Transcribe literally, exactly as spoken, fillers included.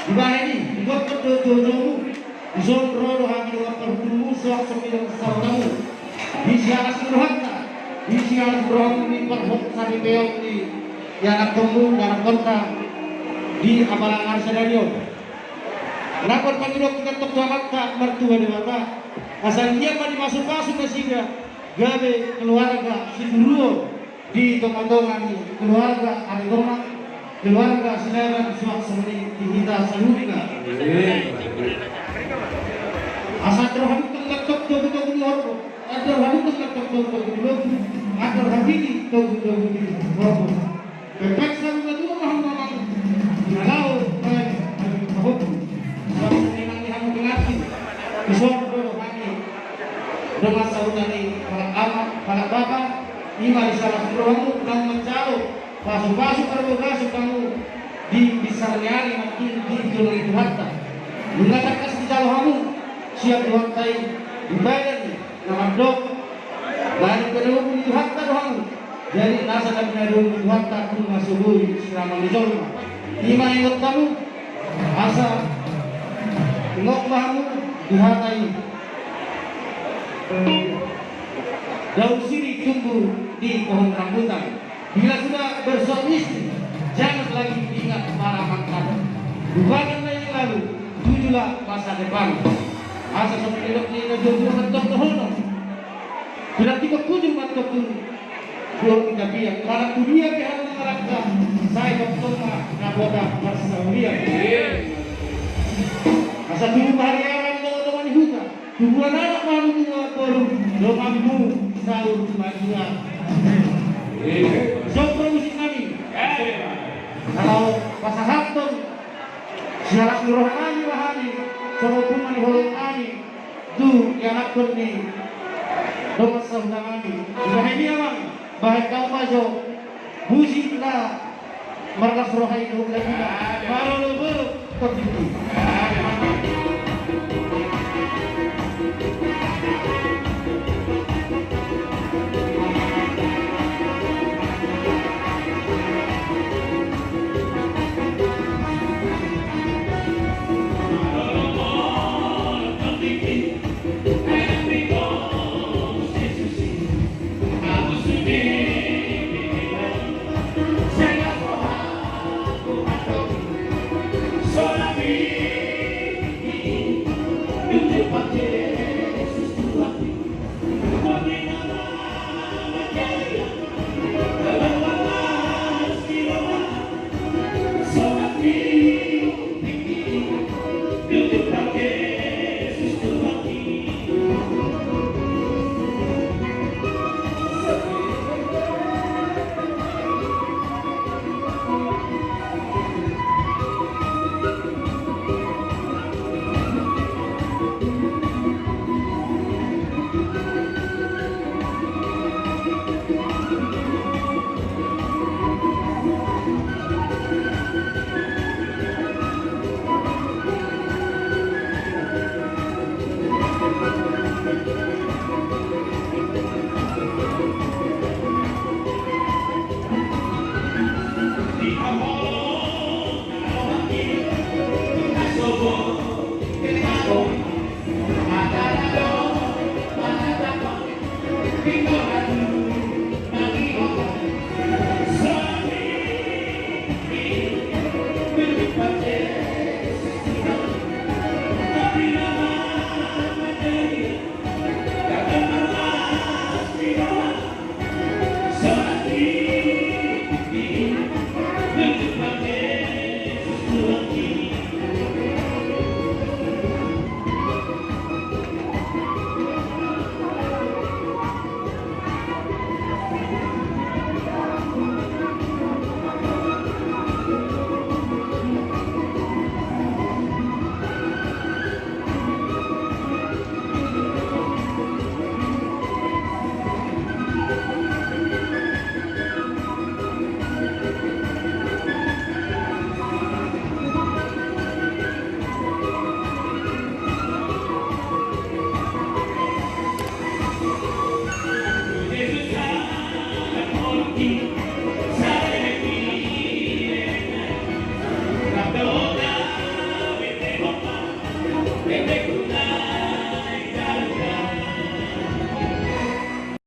Dibahen i, didokkon do joumu, dison ro do hami dongan parhundulmu, suang songon i dongan sahutamu. Di sialas ni rohanta, di sialas ni rohamu, di parhot saripeon ni ianakkonmu, ianakkonta, di apala ngar sadari on. Nangkon pangidoan hita tong tu Amanta martua Debata, asa anggiat ma dipasupasu nasida gabe keluarga sitiruon di tongatonga ni keluarga Aritonang, keluarga Sinaga, suang songon i di hita saluhutna. Asa andor halumpang tongtong togutogu ni horbo, andor halumpang tongtong togutogu ni lombu, andor habidi togutogu ni horbo. Pepek saluhutna ma hamu amang, di na laho bahen hami pahompu. Suang songon i nang di hamu pengantin, dison ro do hami dongan sahuta ni halak ama, halak bapa, i ma di sialas ni rohamu, naung manjalo pasupasu parbagason hamu di binsar ni ari nangkin di jolo ni Tuhanta. Nunga tangkas dijalo hamu sian Tuhanta i, di badan i na mandok, na dipalobi ni Tuhanta do hamu. Jadi nasa na pinadomu Tuhanta, nunga so boi siramang ni jolma. I ma ingot hamu, asa ingot ma hamu di hata i. Daun sirih tumbuh di pohon rambutan. Bila sudah bersuami istri, jangan lagi ingat para mantan. Lupakanlah yang lalu, tujulah masa depan. Asa songon i didok ni na jolo mantong dohonon. Bila tiba kujur mantong tu Pulo ni Tapian, manang tu dia pe hami mangalangka, sai tongtong ma na poda marsaulian. Asa tubu pahariaran dongan-dongan ni huta, tubuan anak ma hamu tu dongan boru, donganmu saur matua. Jompa musik nami. Kalau pasahathon sialas ni roha nami ma hami, songon pungu ni holong nami, tu ianakhon ni dongan sahuta nami. Dibahen i amang, bahen hamu ma jo musik na marlas roha i dohot lagina. Marolopolop.